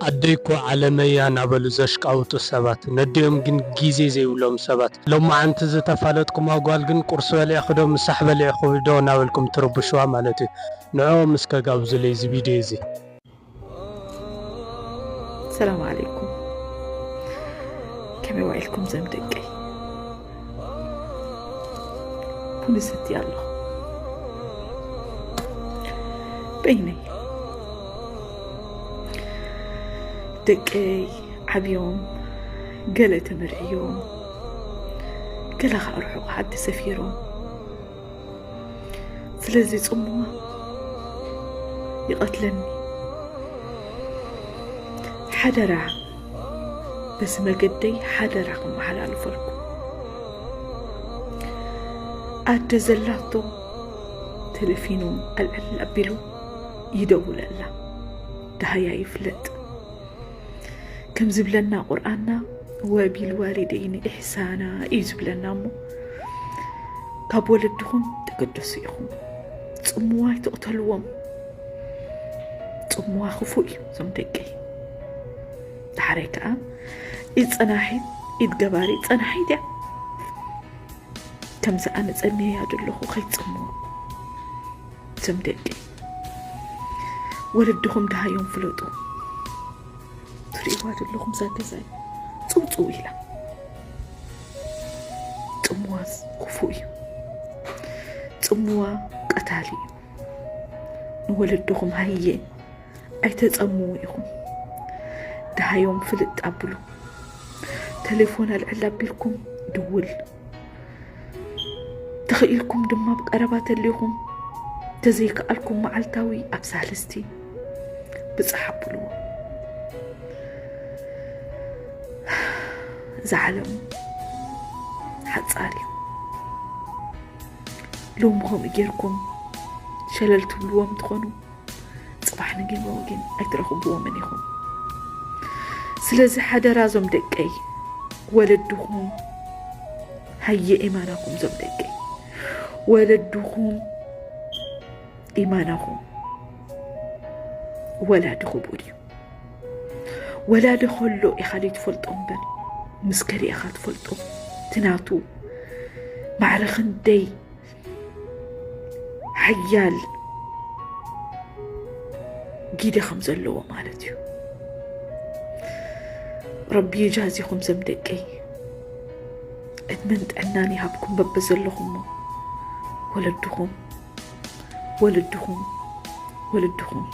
ኣደይ እኮ ዓለመይ እያ እናበሉ ዘሽቃውጡ ሰባት፣ ነዲኦም ግን ግዜ ዘይብሎም ሰባት። ሎማዓንቲ ዝተፋለጥኩማ ጓል ግን ቁርሲ በሊዕኺ ዶ ምሳሕ በሊዕኺ ዶ እናበልኩም ትርብሽዋ ማለት እዩ። ንዕኦም እስከ ጋብዙለይ እዚ ቪድዮ እዚ። ሰላም ዓለይኩም፣ ከመይ ዋዒልኩም ዘም ደቀይ? ቡን ሰቲ ኣለኹ በይነይ። ደቀይ ዓብዮም፣ ገለ ተመርዕዮም፣ ገለ ከዓ ርሑቕ ዓዲ ሰፊሮም። ስለዚ ጽምዋ ይቐትለኒ። ሓደራ፣ በዚ መገደይ ሓደራ ክመሓላልፈልኩም። ኣደ ዘላቶ ቴሌፊኑ ኣልዕል ኣቢሉ ይደውለላ። ደሃያ ይፍለጥ። ከም ዝብለና ቁርኣንና፣ ወቢልዋሊደይኒ ኢሕሳና እዩ ዝብለና። እሞ ካብ ወለድኹም ተገደሱ ኢኹም። ጽምዋ ኣይትቕተልዎም። ጽምዋ ክፉእ እዩ እዞም ደቀይ። ዳሕራይ ከኣ ኢድ ጸናሒት፣ ኢድ ገባሪ ጸናሒት እያ። ከምዚ ኣነ ጸሚየያ ዘለኹ ከይትጽምዎ። እዞም ደቀይ፣ ወለድኹም ደሃዮም ፍለጡ። ትርእይዋ ዘለኹም እዛ ገዛ እዩ ጽውጽው ኢላ። ጽምዋ ክፉእ እዩ። ጽምዋ ቀታሊ እዩ። ንወለድኹም ሃየ ኣይተጸምዉ ኢኹም። ደሃዮም ፍልጥ ኣብሉ። ቴሌፎን ኣልዕል ኣቢልኩም ድውል። ተኽኢልኩም ድማ ብቀረባ ተሊኹም፣ ተዘይከኣልኩም መዓልታዊ ኣብ ሳልስቲ ብጻሕ ኣብልዎ። እዛ ዓለም ሓጻር እዩ። ሎሚ ከምኡ ጌርኩም ሸለል ትብልዎም ትኾኑ፣ ጽባሕ ንግሆ ግን ኣይትረኽብዎምን ኢኹም። ስለዚ ሓደራ እዞም ደቀይ፣ ወለድኹም ሃየ ኢማናኹም፣ እዞም ደቀይ ወለድኹም ኢማናኹም። ወላዲ ክቡር እዩ። ወላዲ ከሎ ኢኻ ዘይትፈልጦ እምበር፣ ምስ ከደ ኢኻ ትፈልጦ። ትናቱ ማዕረ ክንደይ ሓያል ግደ ከም ዘለዎ ማለት እዩ። ረቢ ይጃዚኹም ዘም ደቀይ፣ ዕድመን ጥዕናን ይሃብኩም በበዘለኹሞ። ወለድኹም፣ ወለድኹም፣ ወለድኹም